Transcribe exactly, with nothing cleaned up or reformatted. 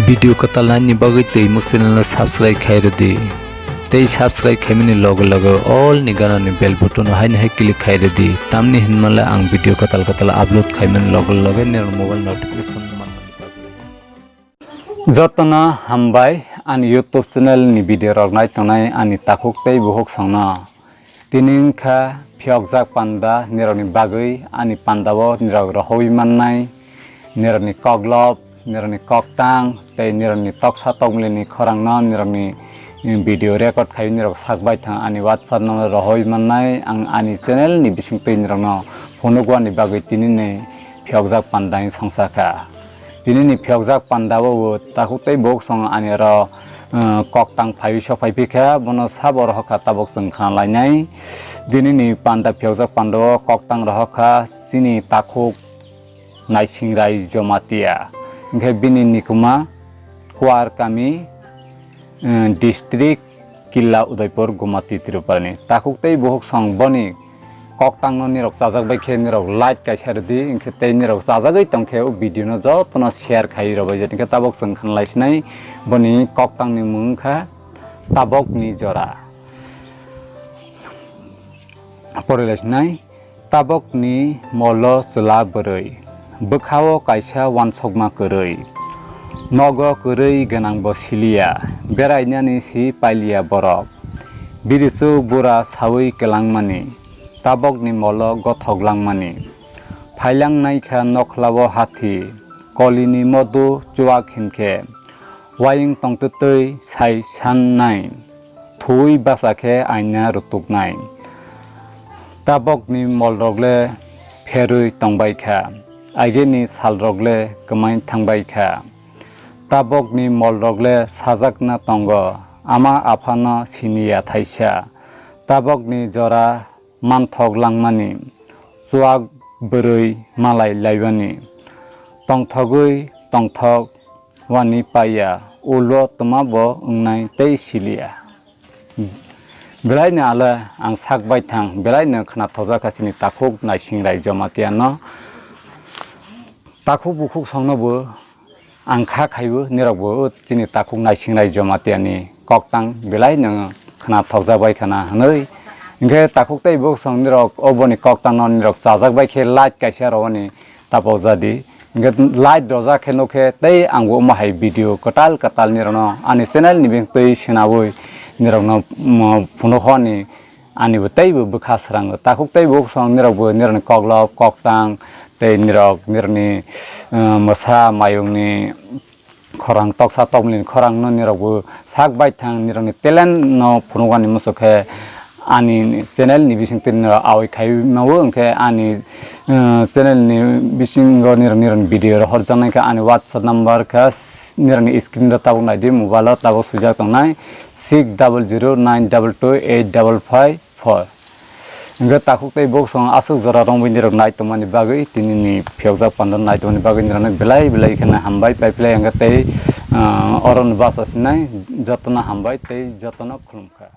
Video kwtal naini bagwi twi muk channel no subscribe khai rwdi. Tei subscribe khaimani loge loge all ni gana ni bell button no haino hai click khai rwdi. Tamni hinmale ang video kwtal kwtal upload khaimani loge loge nirok mobile notification manmani bagwi. Jotono hambai ani YouTube channel ni video rok nai tongnai ani takhuk tei bukhuk songno. Tini wngkha phiyokjak panda nirokni bagwi ani pandao nirok rohorwi mannai, nirokni koklop, nirokni koktang tei nirokni toksa tokmilini khorangno nirokni video record khai nirok sak bai thang ani WhatsApp number rohorwi mannai. Ang ani channel ni bisingtwi nirokno phunukmani bagwi tinini phiyokjak panda wng songsa kha. Tinini phiyokjak panda o bo takhuk tei bukhuk song ani oro, eh, koktang phaiwi sok phai phi kha, bono sabo rohor kha tabok chwng khna lainai. Tinini panda phiyokjak panda o koktang rohor kha chini takhuk Naisingrai Jomatia. Hinkhe bini nikuma Kuar kami, eh, district Killa Udaipur, Gumati, Tripurani. Takhuk tei bukhuk song boni koktangno nirok chajak bai khe nirok like kaisa rwdi, hinkhe tei nirok chajagwi tongkhe o video no jotono share khai rwbai, hinkhe tabok chwng khna laisinai boni koktangni mung wngkha Tabokni Jora. Pori laisinai. Tabokni molo chwla bwrwi, bwkhao kaisa uansukma kwrwi. Nogo kwrwi gwnangbo siliya, berainani si pailiya borok. Birichu bura saui kwlangmani, tabokni molo gothok langmani. Phailang naikha nokhlao hathi, kolini modu chuak hinkhe, uayung tongtwtwi sai sannai. Thuwi basa khe aina rutuknai. Tabokni molrok le pherwi tongbai kha, ageni salrok le kwmai thangbai kha. Tabokni molrok le sajakna tongo, ama aphano siniya thaisa. Tabokni jora manthok langmani, chuak bwrwi malai laibani. Tongthogwi tongthok wani paiya, ulo twma bo wngnai tei siliya. Belaino ale ang sak bai thang, belaino khna thokjak kha chini takhuk Naisingrai Jomatia no. Takhuk bukhuk songno bo ang kha khaibo, nirok bo chini takhuk Naisingrai Jomatia ni koktang belaino khna thokjak bai khana hwnwi. Hinkhe takhuk tei bukhuk song nirok oboni koktang no nirok chajak bai khe like kaisa rwani tapok jadi. Hinkhe like rwjak khe nukhe tei ang bo omo hai video kwtal kwtal nirokno ani channel ni bisingtwi swnamwi nirokno, mm, phunuk hwnwi ani bo tei bo bwkha swrango. Takhuk tei bukhuk song nirok bo nirokni koklop koktang tei nirok nirokni, mm, mwsa mayungni khorang toksa tokmilini khorang no nirok bo sak bai thang nirokni talent no phunukmani muchuk khe ani channel ni bisingtwi nirok awai khai mawo, hinkhe ani, eh, channel ni bisingo nirok nirokni video rohor jaknai khe ani WhatsApp number khe nirokni screen o tabuk naidi, mobile o tabuk swijak tongnai six double zero nine double two eight double five four. Hinkhe takhuk tei bukhuk song aswk jora romwi nirok nai tongmani bagwi, tinini phiyokjak panda nai tongmani bagwi nirokno belai belai kheno hambai paiphlai hinkhe tei, ah, oroni basa sinai jotono hambai tei jotono khulumkha.